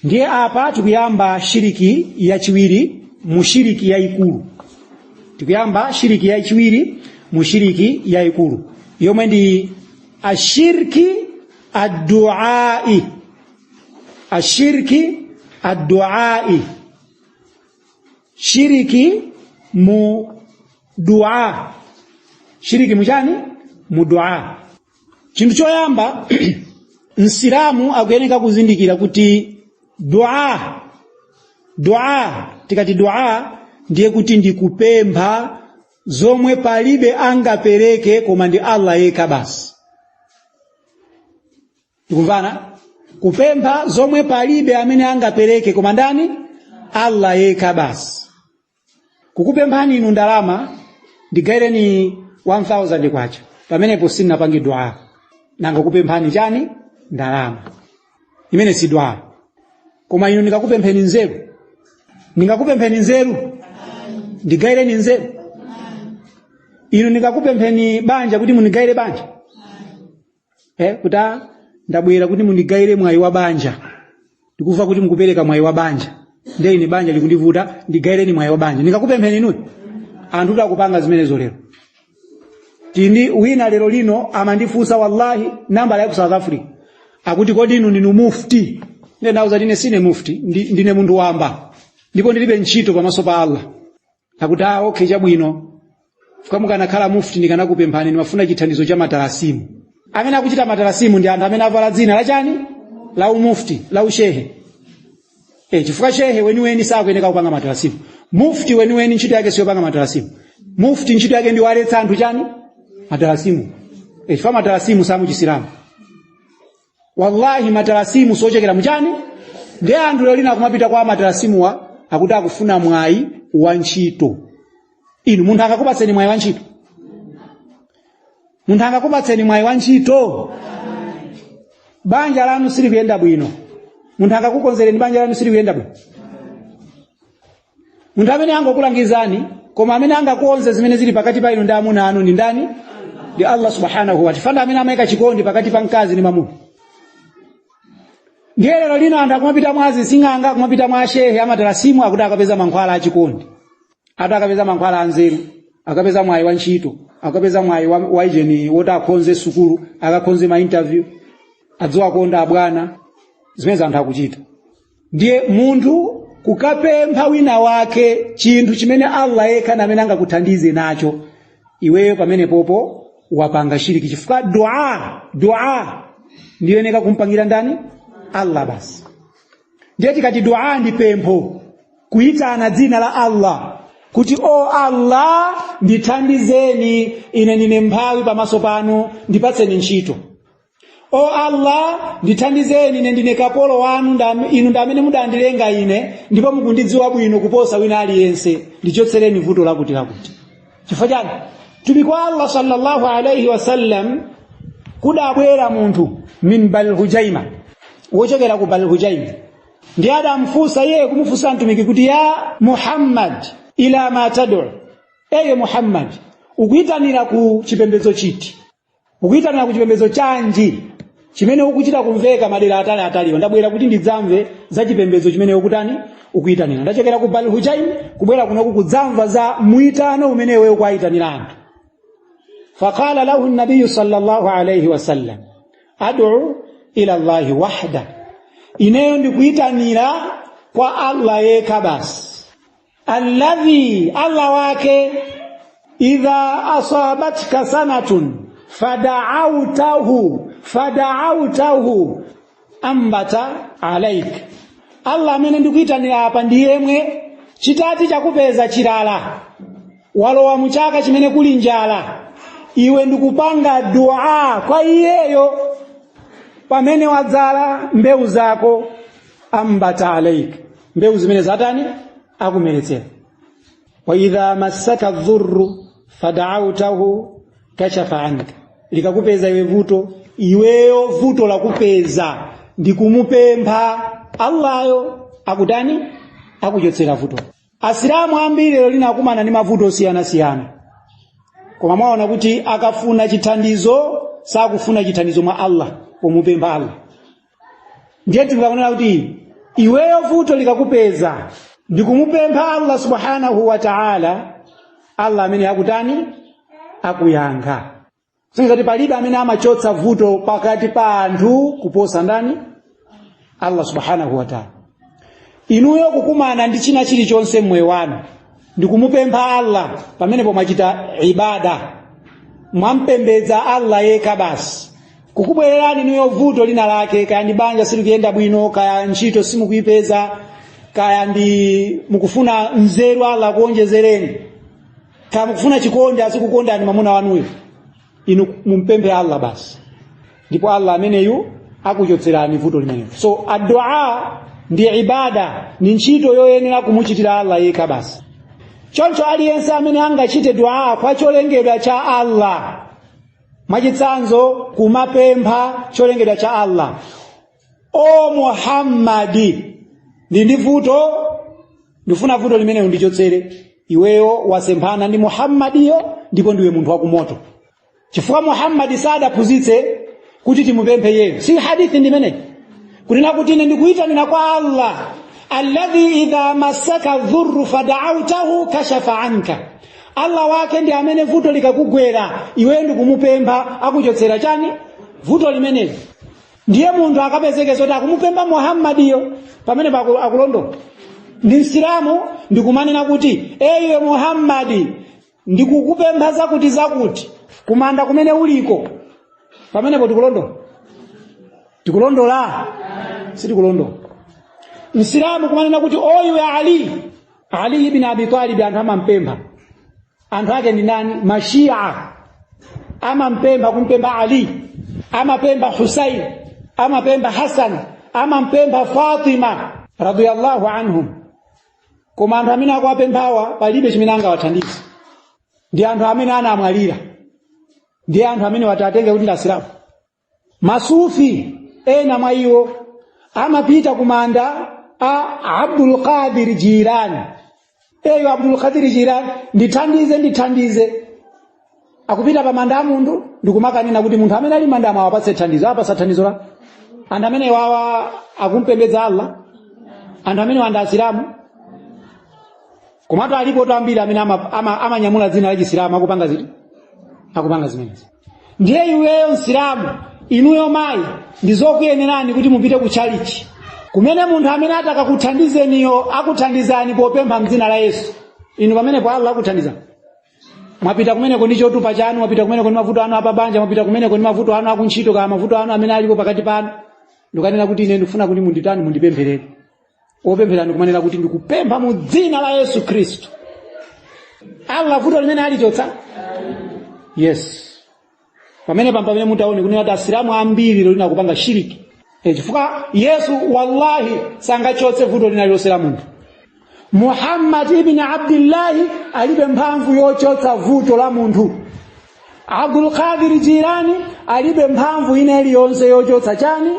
Ndiye apa tikuyamba shiriki yachiwiri mu shiriki yayikulu. Tikuyamba shiriki yachiwiri mu shiriki yayikulu yomwe ndi ashirki adduai, ashirki adduai, shiriki mu dua, shiriki muchani? Mu dua. Chinthu choyamba, Msilamu akuyeneka kuzindikira kuti dua, dua, tikati dua ndiye kuti ndi kupempha zomwe palibe angapereke koma ndi Allah yekha basi. Tikumvana? Kupempha zomwe palibe amene angapereke koma ndani? Allah yekha basi. Kukupemphani inu ndalama, ndigaireni 1000 kwacha, pamenepo sindinapange dua. Nanga kupemphani chani? Ndalama. Imene si dua. Koma inu ndingakupempheni nzeru? Ndingakupempheni nzeru? Ndigaireni nzeru? Inu ndingakupempheni banja kuti mundigaire banja? Kuti ndabwera kuti mundigaire mwayi wa banja, ndikumva kuti mukupereka mwayi wa banja, ndiye ine banja likundivuta, ndigaireni mwayi wa banja. Ndingakupempheni inuyo? Anthu akupanga zimenezo lero. Tindi wina lero lino amandifunsa, wallahi, nambala ya ku South Africa, akuti kodi inu ndinu mufti? Ndiye ndauza, ine sine mufti, ndine munthu wamba ndipo ndilibe ntchito pamaso pa Allah. Akuti ah, okay, chabwino, fuka mukanakhala mufti ndikanakupemphani, ndimafuna chithandizo cha matalasimu. Amene akuchita matalasimu ndi anthu amene avala dzina la chani? La umufti, la ushehe. Chifukwa shehe weniweni sakuyeneka kupanga matalasimu. Mufti weniweni ntchito yake siyopanga matalasimu. Mufti ntchito yake ndi waletsa anthu chani? Matalasimu. Chifukwa matalasimu samuchisilamu. Wallahi, matalasimu sochokera muchani? Ndi anthu lero lino akumapita kwa matalasimuwa akuti akufuna mwayi wa ntchito. Inu, munthu akakupatseni mwayi wa ntchito? Munthu angakupatseni mwayi wa ntchito? Banja lanu silikuyenda bwino, munthu angakukonzereni banja lanu silikuyenda bwino? Munthu amene angokulangizani, koma amene angakonze zimene zili pakati pa inu ndi amuna anu ndi ndani? Ndi Allah subhanahu wa ta'ala, amene amayika chikondi pakati pa mkazi ndi mwamuna. Ndiye lero lino anthu akumapita mwa azising'anga, akumapita mwa ashehe amatalasimu, akuti akapeza mankhwala achikondi, ati akapeza mankhwala anzeru, akapeza mwayi wa ntchito, akapeza mwayi wa ijeni woti akhonze sukulu, akakhonze ma interview, adziwakonda abwana. Zimene anthu akuchita ndiye munthu kukapempha wina wake chinthu chimene Allah yekha amene angakuthandize nacho iweyo, pamene popo wapanga shiriki, chifukwa dua, dua ndiyoyeneka kumpangira ndani? Allah basi. Ndiye tikati dua ndi pempho, kuyitana dzina la Allah kuti o Allah, ndithandizeni, ine ndine mphawi pamaso panu, ndipatseni ntchito. O Allah, ndithandizeni, ine ndine kapolo wanu, inu ndi amene mudandilenga ine ndipo mukundidziwa bwino kuposa wina aliyense, ndichotsereni vuto lakuti lakuti. Chifukwa chani? Mtumiki wa Allah sallallahu alaihi wasallam, kudabwera munthu min Balhujaima, wochokera ku Balhujaima, ndiye adamfunsa iye, kumufunsa mtumiki kuti ya Muhammad, ila ma tad'u, eye Muhammad, ukuyitanira ku chipembedzo chiti? Ukuyitanira ku chipembedzo chanji chimene ukuchita kumveka madera atali ataliwa? Ndabwera kuti ndidzamve za chipembedzo chimene ukutani, ukuyitanira. Ndachokera ku Balhujaim kubwera kunoku kudzamva za muitano umene iwe ukuwayitanira anthu. Faqala lahu nabiyu sallallahu alayhi wasallam, ad'u ila Allahi wahda, ineyo ndikuyitanira kwa Allah yekha basi. Alladhi, Allah wake, idha asabatka sanatun fada'autahu, fada'autahu ambata alaik. Allah amene ndikuyitanira apa ndi yemwe chitati chakupeza chilala, walowa muchaka chimene kuli njala, iwe ndikupanga dua kwa iyeyo pamene wadzala mbewu zako, ambata alaik, mbewu zimene zatani? Akumeretsera. Wa idha massaka dhurru fada'autahu kashafa anka, likakupeza iwe vuto, iweyo vuto lakupeza ndikumupempha Allayo, akutani? Akuchotsera vuto. Asilamu ambiri lero lino akumana ndi mavuto osiyanasiyana, koma mwaona kuti akafuna chithandizo sakufuna chithandizo mwa Allah pomupempha Allah. Ndiye tikakunena kuti Iweyo vuto likakupeza ndikumupempha Allah subhanahu wa ta'ala, Allah amene akutani? Akuyankha. Singati palibe amene amachotsa vuto pakati pa anthu kuposa ndani? Allah subhanahu wa ta'ala. Inuyo kukumana ndi china chilichonse mmoyo wanu ndikumupempha Allah, pamenepo mwachita ibada, mwampembedza Allah yekha basi. Kukubwererani inuyo vuto lina lake, kaya ndi banja silikuyenda bwino, kaya ntchito simukuyipeza, kaya ndi mukufuna nzeru Allah akuonjezereni, kaya mukufuna chikondi azikukondani mwamuna wanuyo, inu mumpemphe Allah basi, ndipo Allah ameneyu akuchotserani vuto limenelo. So addu'a ndi ibada, ni ntchito yoyenera kumuchitira Allah yekha basi. Choncho aliyense amene angachite dua kwa cholengedwa cha Allah, mwachitsanzo kumapempha cholengedwa cha Allah, o Muhammadi, ndi vuto, ndifuna vuto limene undichotsere, iweyo wasemphana ndi Muhammadiyo, ndipo ndiwe munthu wakumoto, chifukwa Muhammadi sadaphunzitse kuti timupemphe yeyo. Si hadithi ndimene kunena kuti ine ndikuyitanira kwa Allah alladhi idha masaka dhurru fada'awtahu kashafa anka. Allah wake ndi amene vuto likakugwera iweyo ndikumupempha akuchotsera chani? Vuto limeneli. Ndiye munthu akapezeke zoti akumupempha Muhammadiyo, pamene akulondola ndi Msilamu, ndikumanena kuti eyiwe Muhammadi, ndikukupempha zakuti zakuti kumanda kumene uliko, pamenepo tikulondola? Tikulondola? Sitikulondola. Msilamu kumanena kuti oyiwe Ali, Ali ibn Abi Talib, anthu amampempha. Anthu ake ndi nani? Mashia amampempha, kumpempha Ali, amapempha Husain, amapempha Hasan, amampempha Fatima radiyallahu anhum. Koma anthu amene akuwapemphawa palibe chimene angawathandize, ndi anthu amene anamwalira, ndi anthu amene watatenge kuti ndi Asilamu. Masufi ena mwa iwo amapita kumanda a Abdul Qadir Jilani. Eyo Abdul Qadir Jilani, ndithandize, ndithandize. Akupita pa manda a munthu ndikumakanena kuti munthu amene ali manda awapatse thandizo. Apasa thandizo la anthu amene wawa akumpembedza Allah? Anthu amene wanda Asilamu? Komatu alipo ambiri amene amanyamula dzina la Chisilamu akupanga ziti, akupanga zimenezi. Ndiye iweyo Msilamu, inuyo mayi, ndizokuyenerani kuti mupite ku chalichi kumene munthu amene atakakuthandizeniyo akuthandizani popempha mdzina la Yesu. Inu pamenepo Allah akuthandizani? Mwapita kumeneko ndi chotupa chanu, mwapita kumeneko ndi mavuto anu apabanja, mwapita kumeneko ndi mavuto anu akuntchito, kaya mavuto anu amene alipo pakati panu, ndikanena kuti ine ndikufuna kuti munditani, mundipempherere. Wopempherani kumanena kuti ndikupempha mu dzina la Yesu Khristu, Allah vuto limene alichotsa? Yes. Pamene pamene mutaone kunena kuti Asilamu ambiri lero lina akupanga shiriki, chifukwa Yesu wallahi sangachotse vuto lina lililonse la munthu. Muhammad ibn Abdillahi alibe mphamvu yochotsa vuto la munthu. Abdul Qadir Jilani alibe mphamvu ina iliyonse yochotsa chani?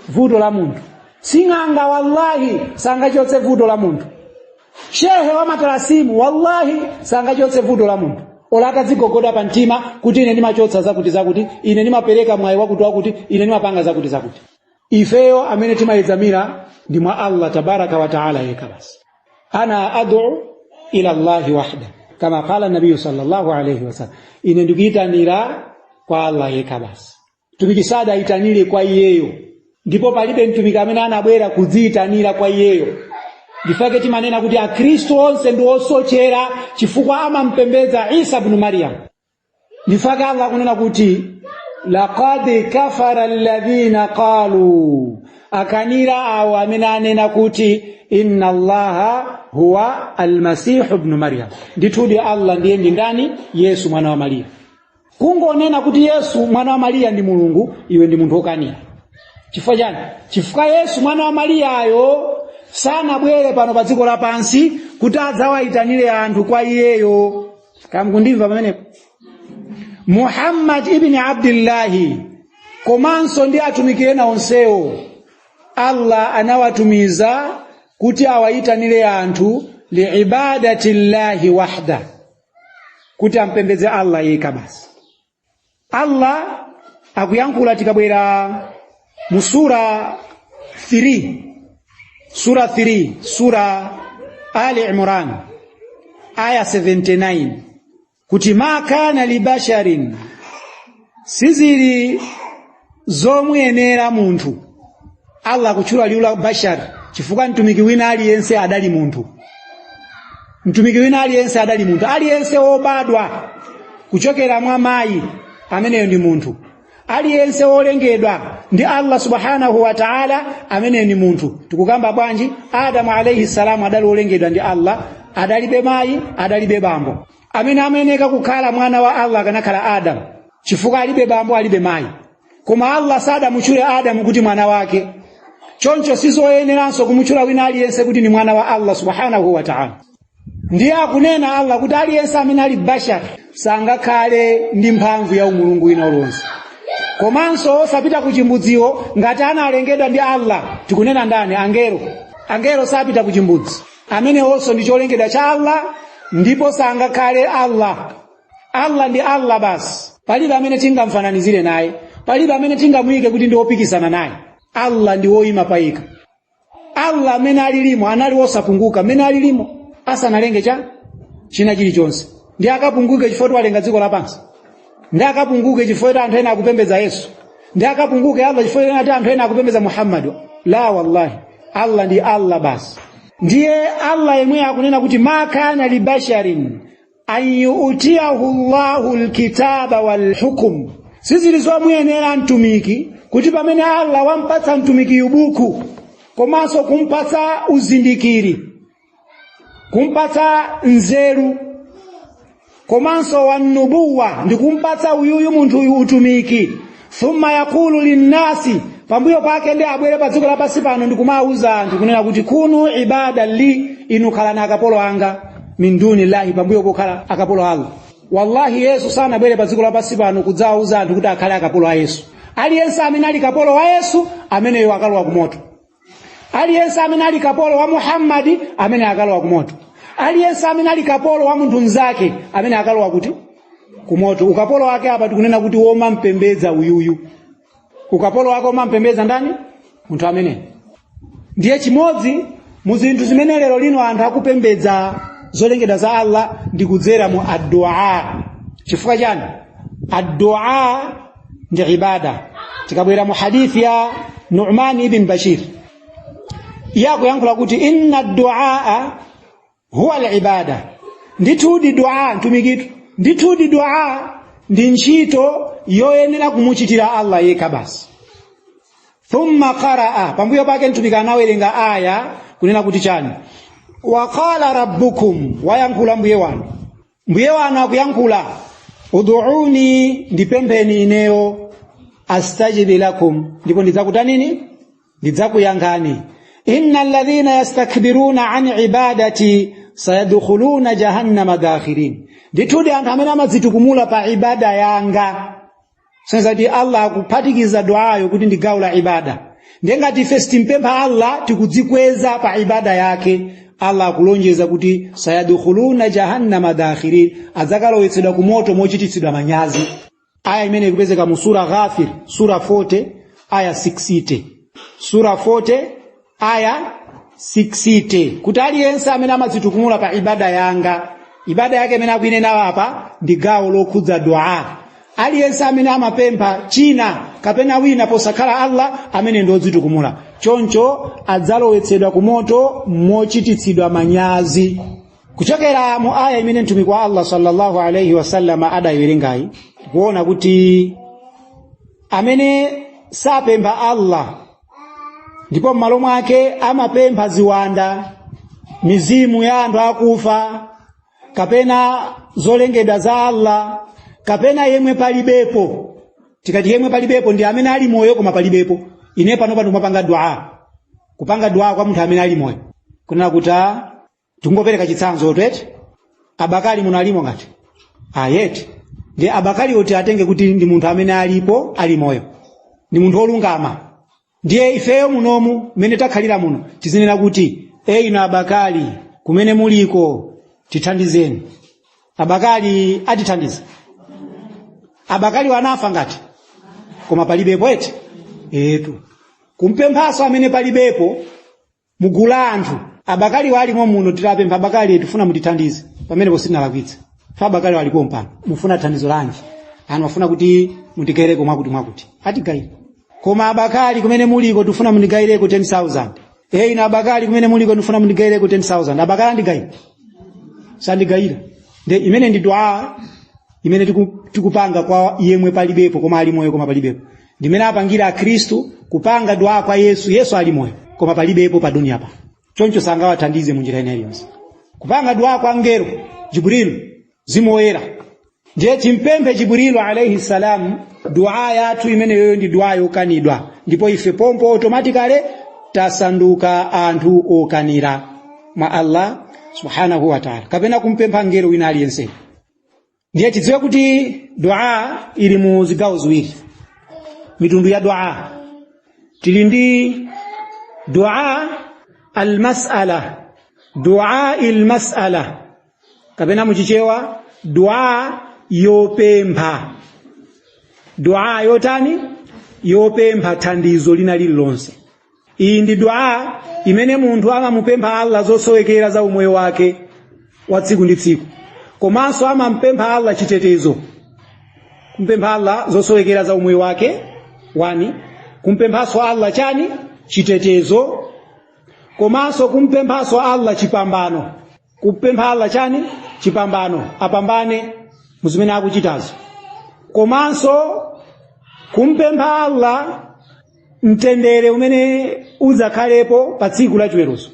Vuto la munthu. Sing'anga wallahi sangachotse vuto la munthu. Shehe wa matalasimu wallahi sangachotse vuto la munthu. Ola atadzigogoda pa mtima kuti ine ndimachotsa zakuti zakuti, ine ndimapereka mwayi wakuti wakuti, ine ndimapanga zakuti zakuti. Ifeyo amene timayedzamira ndi mwa Allah tabaraka wa taala yekha basi. Ana ad'u ila Allahi wahda kama qala nabiyu sallallahu alayhi wasallam, ine ndikuyitanira kwa Allah yekha basi. Mtumiki sadayitanire kwa iyeyo, ndipo palibe mtumiki amene anabwera kudziyitanira kwa iyeyo. Ndifake timanena kuti Akhristu onse ndi osochera chifukwa amampembedza Isa ibn Maryam. Ndifake Allah akunena kuti laqad kafara alladhina qalu, akanira awo amene anena kuti inna Allaha huwa almasihu ibn Maryam, ndithudi Allah ndiye ndi ndani? Yesu mwana wa Mariya. Kungonena kuti Yesu mwana wa Mariya ndi Mulungu, iwe ndi munthu wokanira. Chifukwa chani? Chifukwa Yesu mwana wa Mariyayo sanabwere pano pa dziko lapansi kuti adzawayitanire anthu kwa iyeyo. Kaya mukundimva pamenepo? Muhammad ibn Abdillahi komanso ndi atumiki ena onsewo, Allah anawatumiza kuti awayitanire anthu liibadati llahi wahda, kuti ampembedze Allah yekha basi. Allah akuyankhula tikabwera mu sura 3 Sura 3, sura Ali Imran aya 79, kuti ma kana libasharin, sizili zomuyenera munthu. Allah akutchula liwu la bashar chifukwa mtumiki wina aliyense adali munthu. Mtumiki wina aliyense adali munthu. Aliyense wobadwa kuchokera mwa mayi ameneyo ndi munthu. Aliyense wolengedwa ndi Allah subhanahu wa ta'ala ameneyo ndi munthu. Tikukamba bwanji? Adamu alayhi salamu adali wolengedwa ndi Allah, adalibe mayi, adalibe bambo. Amene amayeneka kukhala mwana wa Allah akanakhala Adamu, chifukwa alibe bambo, alibe mayi. Koma Allah sadamutchule Adamu kuti mwana wake. Choncho sizoyeneranso kumutchula wina aliyense kuti ni mwana wa Allah subhanahu wa ta'ala. Ndiye akunena Allah kuti aliyense amene ali bashar sangakhale ndi mphamvu ya umulungu wina uliwonse. Komanso osapita ku chimbudziwo ngati analengedwa ndi Allah. Tikunena ndani? Angelo. Angelo sapita ku chimbudzi. Amenewonso ndi cholengedwa cha Allah ndipo sangakhale Allah. Allah ndi Allah basi. Palibe amene tingamfananizire naye, palibe amene tingamuyike kuti ndi wopikisana naye. Allah ndi woyima payekha. Allah amene alilimo anali wosapunguka, amene alilimo asanalenge cha china chilichonse. Ndi akapunguke chifukwa walenga dziko lapansi? Ndi akapunguke chifukwa anthu ena akupembedza Yesu? Ndi akapunguke Allah chifukwa anthu ena akupembedza Muhammad? La wallahi, Allah ndi Allah basi. Ndiye Allah yemwe akunena kuti ma kana libasharin an yu'tiyahu Allahu alkitaba walhukum, sizili zomuyenera mtumiki kuti pamene Allah wampatsa mtumiki buku komanso kumpatsa uzindikiri, kumpatsa nzeru, komanso wanubuwa ndi kumpatsa uyuyu munthu uyu utumiki, thumma yakulu linnasi, pambuyo pake ndi abwere pa dziko lapansi pano ndi kumawuza anthu kunena kuti kunu ibada li, inu khalani akapolo anga, min duni llahi, pambuyo pokhala akapolo Allah. Wallahi Yesu sanabwere pa dziko lapansi pano kudzawuza anthu kuti akhale akapolo a Yesu. Aliyense amene ali kapolo wa Yesu ameneyo akalowa kumoto. Aliyense amene ali kapolo wa Muhammadi amene akalowa kumoto. Aliyense amene ali kapolo wa munthu mnzake amene akalowa kuti kumoto. Ukapolo wake apa tikunena kuti womampembedza uyuyu. Ukapolo wake womampembedza ndani? Munthu amene. Ndiye chimodzi mu zinthu zimene lero lino anthu akupembedza zolengedwa za Allah ndi kudzera mu addu'a. Chifukwa chani? Addu'a ndi ibada. Tikabwera mu hadithi ya Nu'man ibn Bashir, iye akuyankhula kuti inna du'a huwa al-ibada, ndithudi du'a mtumikitu, ndithudi du'a ndi ntchito yoyenera kumuchitira Allah yekha basi. Thumma qaraa, pambuyo pake mtumiki anawerenga aya kunena kuti chani? Wa qala rabbukum, wayankhula mbuye wanu. Mbuye wanu akuyankhula, ud'uni, ndipempheni ineyo, astajibi lakum, ndipo ndidzakutanini? Ndidzakuyankhani. Inna alladhina yastakbiruna an ibadati sayadkhuluna jahannama dakhirin, ndithudi anthu amene amadzitukumula pa ibada yanga. Senza kuti Allah akuphatikiza duayo kuti ndi gawo la ibada. Ndiye ngati ife sitimpempha Allah tikudzikweza pa ibada yake, Allah akulonjeza kuti sayadkhuluna jahannama dakhirin, adzakalowetsedwa ku moto mochititsidwa manyazi. Aya imene ikupezeka mu sura Ghafir, sura 40 aya 60. Sura 40 aya 60, kuti aliyense amene amadzitukumula pa ibada yanga, ibada yake imene akuinena apa ndi gawo lokhudza dua. Aliyense amene amapempha china kapena wina posakhala Allah, amene ndi odzitukumula, choncho adzalowetsedwa ku moto mochititsidwa manyazi. Kuchokera mu aya imene mtumiki wa Allah sallallahu alayhi wasallam adayiwerengayi, kuona kuti amene sapempha Allah ndipo m'malo mwake amapempha ziwanda, mizimu ya anthu akufa, kapena zolengedwa za Allah, kapena yemwe palibepo. Tikati yemwe palibepo ndi amene ali moyo koma palibepo. Ine pano pano kumapanga dua, kupanga dua kwa munthu amene ali moyo, kunena kuti tingopereka chitsanzo twete, abakali muno alimo ngati ayeti, ndi abakali oti atenge kuti ndi munthu amene alipo ali moyo, ndi munthu wolungama. Ndiye ifeyo munomu mmene takhalira muno tizinena kuti ino abakali kumene muliko tithandizeni. Abakali atithandiza? Abakali wanafa ngati koma palibepo eti? Etu kumpemphaso amene palibepo. Mugulu la anthu, abakali walimo muno, titapempha abakali, tifuna mutithandize, pamenepo sitinalakwitse. Fa abakali walipo mpano, mufuna thandizo lanji? Anthu afuna kuti mutigayireko mwakuti mwakuti, atigayire. Koma abakali kumene muliko, tifuna mundigayireko 10,000. Eh, ino abakali kumene muliko, ndifuna mundigayireko 10,000. Abakali andigayira? Sandigayira. Nde imene ndi dua imene tikupanga kwa yemwe palibepo, koma ali moyo koma palibepo. Ndimene apangira Akhristu kupanga dua kwa Yesu. Yesu ali moyo koma palibepo pa dunia pa, choncho sangawathandize munjira ina iliyonse. Kupanga dua kwa ngelo Jibrilu, Mzimu Woyera, ndiye timpemphe Jibrilu alayhi salam. Dua yathu imeneyoyo ndi dua yokanidwa, ndipo ife pompo automatically tasanduka anthu okanira mwa Allah subhanahu wa ta'ala, kapena kumpempha ngelo wina aliyense. Ndiye tidziwe kuti dua ili mu zigawo ziwiri, mitundu ya dua. Tili ndi dua almas'ala, dua ilmas'ala, kapena muchichewa dua yopempha. Dua yotani? Yopempha thandizo lina lililonse. Iyi ndi dua imene munthu amamupempha Allah zosowekera za umoyo wake wa tsiku ndi tsiku, komanso amampempha Allah chitetezo. Kumpempha Allah zosowekera za umoyo wake wani, kumpemphanso Allah chani? Chitetezo. Komanso kumpemphanso Allah chipambano. Kupempha Allah chani? Chipambano, apambane muzimene akuchitazo. Komanso kumpempha Allah mtendere umene udzakhalepo pa tsiku la chiweruzo.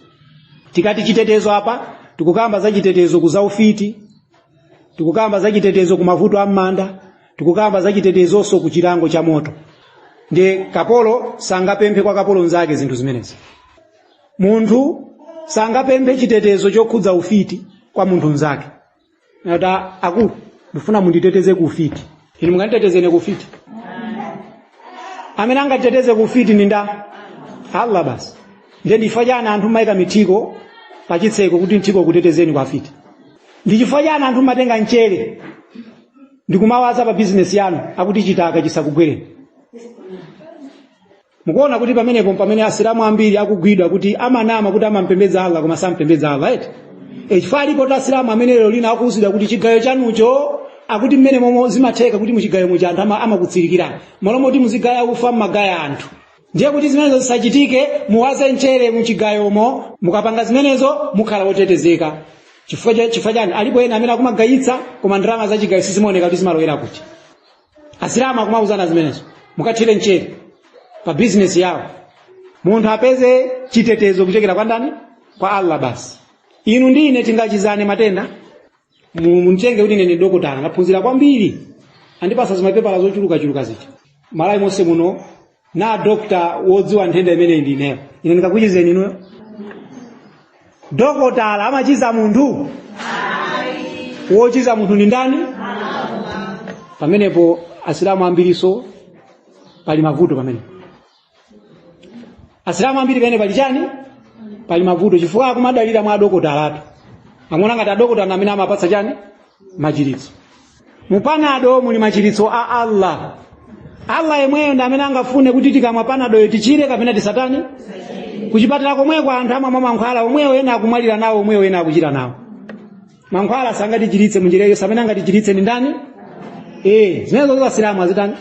Tikati chitetezo apa, tikukamba za chitetezo ku zaufiti, tikukamba za chitetezo ku mavuto a m'manda, tikukamba za chitetezonso ku chilango cha moto. Ndiye kapolo sangapemphe kwa kapolo nzake zinthu zimenezi. Munthu sangapemphe chitetezo chokhudza ufiti kwa munthu mnzake. Nata akulu, ndifuna munditeteze ku ufiti. Inu munganditetezene ku ufiti? Amene angateteze ku ufiti ndi nda? Allah basi. Ndiye ndifukwa chani anthu mayika mithiko pachitseko kuti mthiko kutetezeni kwa afiti? Ndi chifukwa chani anthu matenga mchere ndikumawaza pa bizinesi yanu, akuti chitaka chisakugwereni? Mukuona kuti pamenepo pamene Asilamu ambiri akugwidwa kuti amanama kuti amampembedza Allah koma sampembedza Allah, eti? E, chifukwa alipo ta Asilamu amene lero lina akuwuzidwa kuti chigayo chanucho, akuti mmene momwe zimatheka kuti muchigayo muja anthu amakutsirikirani, malo moti muzigaya ufa mmagaya anthu. Ndiye kuti zimenezo zisachitike, muwaze mchere muchigayomo. Mukapanga zimenezo mukhala wotetezeka. Chifukwa chani? Alipo ena amene akumagayitsa koma ndalama za chigayo sizimaoneka kuti zimalowera kuti. Asilamu akumauzana zimenezo, mukathire mchere pa bizinesi yawo. Munthu apeze chitetezo kuchokera kwa ndani? Kwa Allah basi. Inu ndi ine tingachizane matenda? Mutenge kuti ine ndi dokotala, ndaphunzira kwambiri, andipasa zimapepala zochulukachuluka zija, Malawi monse muno na dokta wodziwa nthenda imeneyi ndi ineyo. Ine ndikakuchizeni inuyo? Dokotala amachiza munthu? Wochiza munthu ndi ndani? Pamenepo Asilamu ambiriso pali mavuto. Pamenepo Asilamu ambiri pamene pali chani? Pali mavuto, chifukwa akumadalira mwa adokotalatu. Amaona ngati adokotala amene amapatsa chani? Machiritso. Mupanado muli machiritso a Allah. Allah yemweyo ndi amene angafune kuti tikamwa panadoyo tichire kapena tisatani. Kuchipatala komweko anthu amamwa mankhwala omwewo, ena akumwalira nawo omwewo, ena akuchira nawo. Mankhwala sangatichiritse munjira iyo. Amene angatichiritse ndi ndani? Eh, zimenezo Asilamu azitani?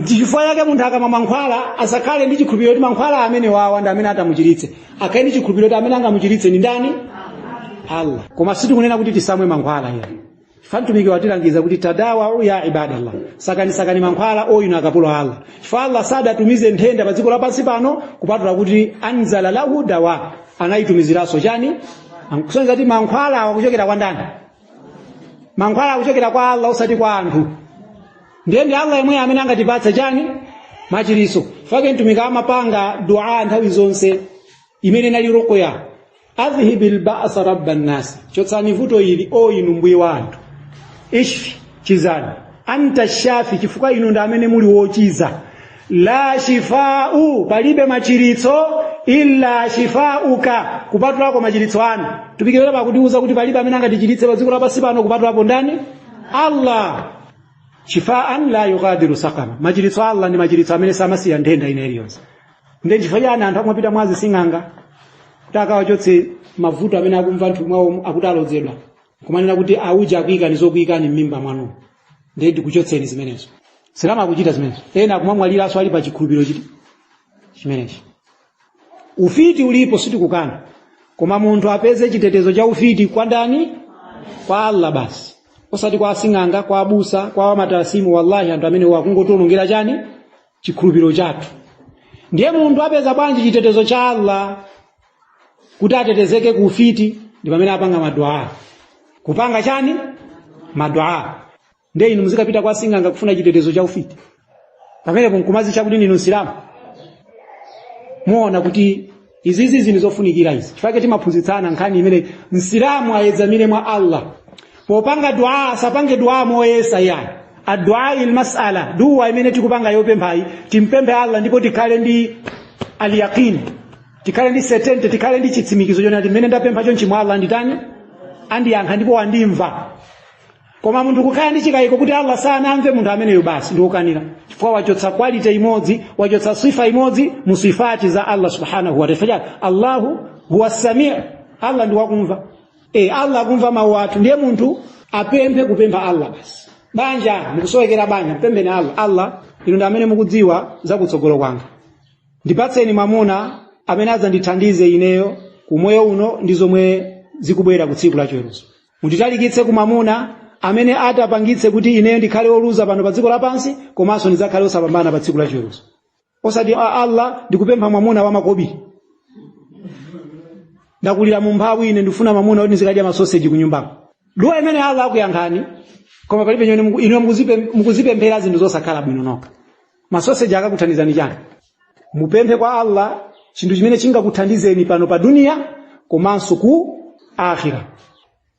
Chifukwa chake munthu akamwa mankhwala asakhale ndi chikhulupiriro kuti mankhwala amene wawa ndi amene atamuchiritse. Akhale ndi chikhulupiriro kuti amene angamuchiritse ndi ndani? Allah. Koma sitikunena kuti tisamwe mankhwala iya. Chifukwa Mtumiki watilangiza kuti tadawau ya ibadallah, sakanisakani mankhwala oyina akapolo a Allah, chifukwa Allah sadatumize nthenda pa dziko lapansi pano kupatula kuti anzala lahu dawa, anayitumiziranso chani? Kusonyeza kuti mankhwala awa kuchokera kwa ndani? Mankhwala akuchokera kwa Allah, osati kwa anthu. Ndiye ndi Allah yemwe amene angatipatse chani? Machiritso. Fake Mtumiki amapanga dua nthawi zonse imene inali ruqya: adhhibil ba'sa rabban nas, chotsani vuto ili o inu mbuye wa anthu, ishfi, chizani, anta shafi, chifukwa inu ndi amene muli wochiza, la shifau, palibe machiritso, illa shifauka, kupatulako machiritso anu. Tupikirira pakutiuza kuti palibe amene angatichiritse pa dziko lapansi pano kupatulapo ndani? Allah. Shifaan la yughadiru saqama, machiritso a Allah ndi machiritso amene samasiya nthenda ina iliyonse. Ndiye chifukwa chani anthu akumapita mwa azising'anga? Kuti akawachotse mavuto amene akumva mthupi mwawo, akuti alodzedwa, kumanena kuti auja akuyikani zokuyikani m'mimba mwanu, ndiye ndikuchotseni zimenezo. Silamu akuchita zimenezo. Ena akumamwaliranso ali pa chikhulupiriro chiti chimenechi. Ufiti ulipo, sitikukana, koma munthu apeze chitetezo cha ufiti kwa ndani? Kwa Allah basi, osati kwa asing'anga, kwa abusa, kwa wamatalasimu. Wallahi, anthu amene akungotionongera chani? Chikhulupiriro chathu. Ndiye munthu apeza bwanji chitetezo cha Allah kuti atetezeke ku ufiti? Ndi pamene apanga madua. Kupanga chani? Madua. Ndiye inu muzikapita kwa asing'anga kufuna chitetezo cha ufiti, pamenepo nkumazitcha kuti ndinu Msilamu? Muona kuti izizi zinthu zofunikira izi, chifukwa timaphunzitsana nkhani imene Msilamu ayedzamire mwa Allah popanga dua. Asapange dua moyesa yani. Adua il masala, dua imene tikupanga yopemphayi, timpemphe Allah ndipo tikhale ndi alyaqin, tikhale ndi certainty, tikhale ndi chitsimikizo chonena kuti mmene ndapempha chonchi mwa Allah nditani? Andiyankha ndipo wandimva. Koma munthu kukhala ndi chikayiko kuti Allah sanamve, munthu ameneyo basi ndiokanira, chifukwa wachotsa quality imodzi, wachotsa sifa imodzi mu sifati za Allah subhanahu wa ta'ala. Allahu huwa sami, Allah ndi wakumva. Allah akumva mawu athu. Ndiye munthu apemphe kupempha Allah basi. Banja, mukusowekera banja, mpempheni Allah. Allah, inu ndi amene mukudziwa za kutsogolo kwanga, ndipatseni mwamuna amene adzandithandize ineyo kumoyo uno ndi zomwe zikubwera ku tsiku la chiweruzo. Munditalikitse ku mwamuna amene atapangitse kuti ineyo ndikhale woluza pano pa dziko lapansi, komanso ndidzakhale osapambana pa tsiku la chiweruzo. Osati, "Ah, Allah, ndikupempha mwamuna wa makobi, ndakulira mu mphawi ine, ndifuna mwamuna kuti ndizikadya masoseji ku nyumbako." Dua imene Allah akuyankhani, koma palibe chimene inuyo mukuzipemphera zinthu zosakhala bwino nokha. Masoseji akakuthandizani chani? Mupemphe kwa Allah chinthu chimene chingakuthandizeni pano pa duniya komanso ku akhira.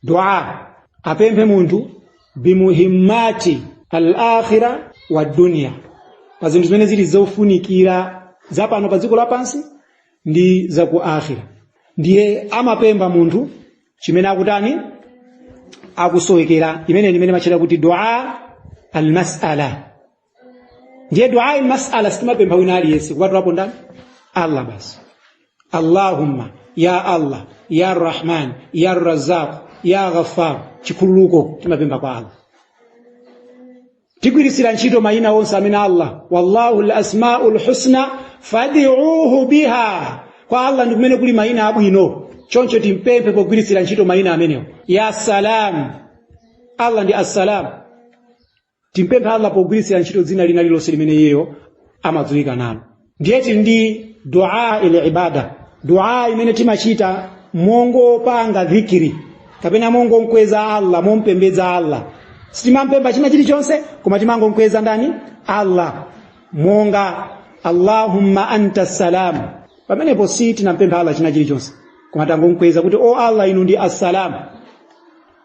Dua apemphe munthu bimuhimmati al-akhira wa dunya, pa zinthu zimene zili zofunikira za pano pa dziko lapansi ndi za ku akhira. Ndiye amapempha munthu chimene akutani? Akusowekera. Imene ndi imene machita kuti dua al-mas'ala. Ndiye dua al-mas'ala sitimapempha wina aliyense kupatulapo ndani? Allah basi. Allahumma, ya Allah, ya Rahman, ya Razaq, ya Ghaffar. Chikhululuko timapempha kwa Allah. Tigwiritsira ntchito mayina onse amene Allah, wallahu al-asmaul husna fad'uhu biha. Kwa Allah ndi kumene kuli mayina abwino, choncho timpemphe pogwiritsira ntchito mayina amenewo. Ya Salam, Allah ndi Assalam. Timpemphe Allah pogwiritsira ntchito dzina lina lililonse limene iyeyo amadziwika nalo. Ndiye tili ndi dua il ibada, dua imene timachita mongopanga dhikiri kapena mongonkweza Allah, mompembedza Allah. Sitimampempha china chilichonse, koma timangonkweza ndani? Allah. Monga Allahumma anta salam, pamenepo si tinampempha Allah china chilichonse, koma tangonkweza kuti o Allah, inu ndi assalam,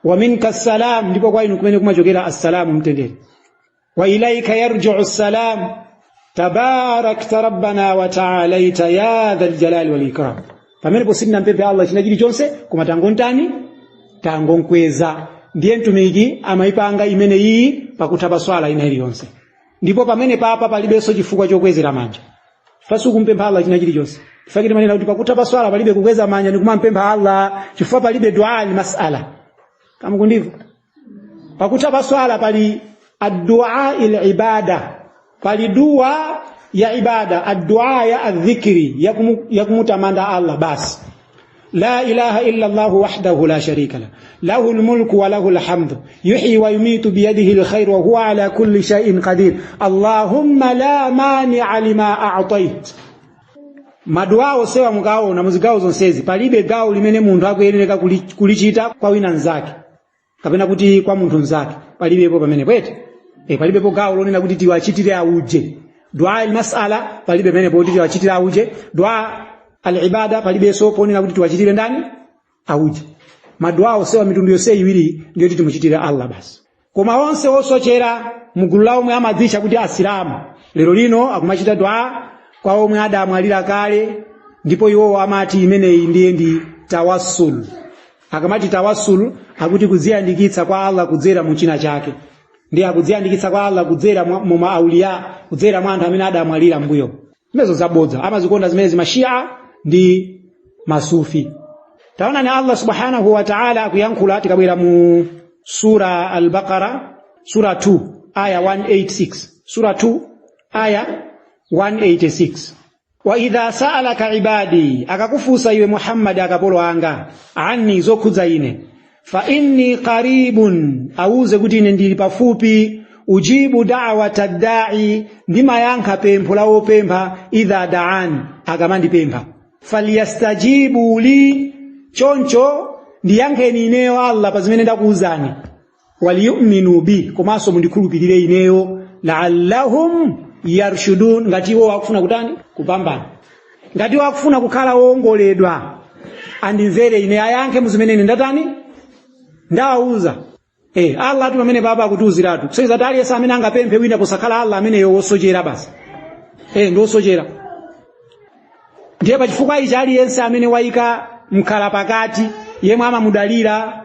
wa minka salam, ndipo kwa inu kumene kumachokera assalamu, mtendere, wa ilaika yarji'u salam, tabarakta rabbana wa ta'alaita ya dhal jalali wal ikram. Pamenepo sitinampemphe Allah china chilichonse, koma tangontani? Tangonkweza. Ndiye mtumiki amayipanga imene iyi pakutha pa swala ina iliyonse, ndipo pamene papa palibenso chifukwa chokwezera manja, chifukwa kumpempha Allah china chilichonse. Chifukwa timanena kuti pakutha pa swala palibe kukweza manja ndi kumampempha Allah, chifukwa palibe dua al mas'ala. Kama kundivyo, pakutha pa swala pali addua il ibada, pali dua ya ibada, addua ya adhikri, ya kumutamanda Allah basi. La ilaha illa Allah wahdahu la sharika lah, lahu almulku wa lahu alhamdu, yuhyi wa yumitu, biyadihi alkhair wa huwa ala kulli shay'in qadir, allahumma la mani'a lima a'tayt. Maduwa onsewa mukaona muzigawo zonsezi, palibe gawo limene munthu akuyenereka kulichita kwa wina mnzake kapena kuti kwa munthu mnzake. Palibepo pamene pwete. Palibepo gawo lonena kuti tiwachitire auje dua al mas'ala, palibe pamene poti tiwachitire auje dua al ibada, palibenso ponena kuti tiwachitire ndani? Auje. Maduwa onsewa, mitundu yonse iwiri, ndiyo kuti timuchitire Allah basi. Koma onse osochera mugulu la omwe amadzitcha kuti Asilamu lero lino akumachita dua kwa omwe adamwalira kale, ndipo iwowo amati imeneyi ndiye ndi tawassul. Akamati tawassul, akuti kudziyandikitsa kwa Allah kudzera mu china chake. Ndiye akudziyandikitsa kwa Allah kudzera mu maauliya, kudzera mwa anthu amene adamwalira mbuyo. Zimenezo zabodza. Amazikonda zimenezi mashia ndi Masufi. Taonani Allah subhanahu wa ta'ala akuyankhula tikabwera mu sura Al-Baqara, sura 2 aya 186, sura 2 aya 186: "Wa idha sa'alaka ibadi", akakufunsa iwe Muhammad akapolo anga, "anni", zokhudza ine, "fa inni qaribun", awuze kuti ine ndili pafupi. "Ujibu da'wata da'i", ndimayankha pempho la wopempha, "idha da'ani", akamandipempha. "Falyastajibu li", choncho ndiyankheni ineyo Allah pa zimene ndakuwuzani. "Waliyuminu bi", komanso mundikhulupirire ineyo. "La'allahum yarshudun", ngati iwo akufuna kutani? Kupambana. Ngati iwo akufuna kukhala wowongoledwa, andimvere ine, ayankhe muzimene ine ndatani? Ndawauza. Allah atu pamene papa akutiuziratu kusonyeza kuti aliyense amene angapemphe wina posakhala Allah, ameneyo wosochera basi. Ndi wosochera. Ndiye pachifukwa ichi, aliyense amene wayika mkhala pakati yemwe amamudalira,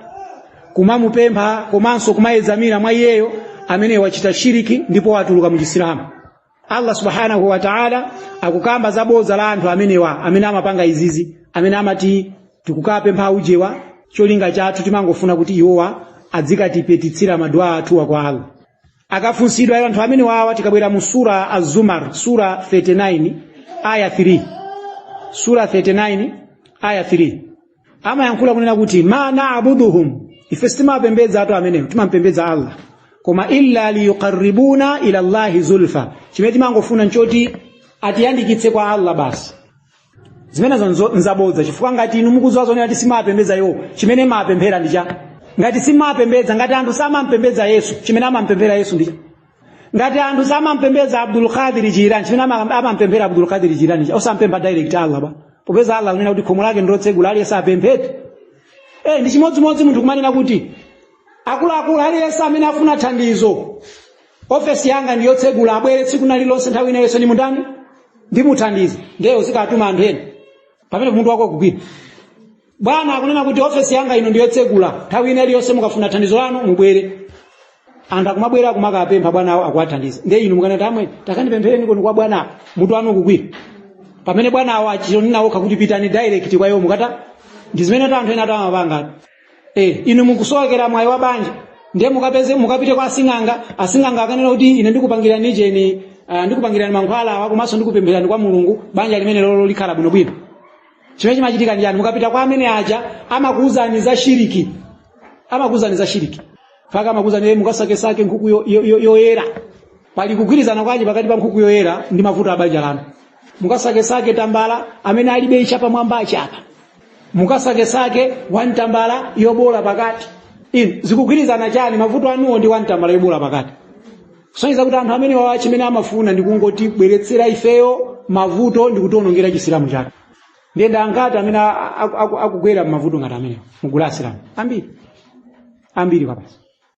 kumamupempha komanso kumayedzamira mwa iyeyo, amene wachita shiriki ndipo watuluka mu Chisilamu. Allah subhanahu wa ta'ala akukamba zabodza la anthu amenewa amene amapanga izizi, amene amati tikukapempha ujewa, cholinga chathu timangofuna kuti iwowa adzikatipetitsira maduwa athuwa kwa Allah. Akafunsidwa anthu amene wawa, tikabwera mu sura Az-Zumar, sura 39 aya 3, sura 39 aya 3, amayankhula kunena kuti "ma na'buduhum", ife sitimapembedza atu amenewo, timampembedza Allah, koma "illa liyuqarribuna ila Allahi zulfa", chimene timangofuna nchoti atiyandikitse kwa Allah basi. Zimenezo nzabodza, chifukwa ngati inu mukudziwa zonena kuti simapembedza iwo, chimene mapemphera ndi cha? Ngati simapembedza, ngati anthu samampembedza Yesu, chimene amampemphera Yesu ndi cha? Ngati anthu samampembedza Abdul Qadir Jilani, chimene amampemphera Abdul Qadir Jilani, osampempha direct Allah ba, popeza Allah akunena kuti khomo lake ndilotsegula, aliyense apemphete. Ndi chimodzimodzi munthu kumanena kuti akuluakulu, aliyense amene afuna thandizo, ofesi yanga ndiyotsegula, abwere tsiku lililonse, nthawi ina yonse, ndimundani? Ndimuthandize. Ndiye uzikatuma anthu ena pamene munthu wako akugwira. Bwana akunena kuti ofesi yanga ino ndiyotsegula, nthawi ina iliyonse mukafuna thandizo lanu mubwere. Anthu akumabwera kumakapempha bwana awo, akuwathandiza. Ndiye inu mukanati, "Amwe takandipemphereni koni kwa bwana," mutu wanu ukugwira, pamene bwana awo achionena okha kuti pitani direct kwa iwo mukata. Ndi zimene anthu ena amapanga. Inu mukusowekera mwayi wa banja, ndiye mukapeze, mukapite kwa asing'anga. Asing'anga akanena kuti ine ndikupangirani cheni, ndikupangirani mankhwala awa komanso ndikupempherani kwa Mulungu, banja limene lolo likhala bwinobwino. Chimene chimachitika ndi chani? Mukapita kwa amene aja, amakuuzani za shiriki, amakuuzani za shiriki, mpaka amakuuzani, mukasakesake nkhuku yoyera. Pali kugwirizana kwanji pakati pa nkhuku yoyera ndi mavuto a banja lanu? Mukasakesake tambala amene alibe icha pamwamba chapa, mukasakesake wantambala yobola pakati. Inu zikugwirizana chani mavuto anuwo ndi wantambala yobola pakati? Kusonyeza kuti anthu amene wawa chimene amafuna ndi kungotibweretsera ifeyo mavuto ndi kutiwonongera Chisilamu chake. Ndiye ndangati amene akugwera m'mavuto ngati amenewo mugulu la Asilamu? Ambiri, ambiri kwabasi.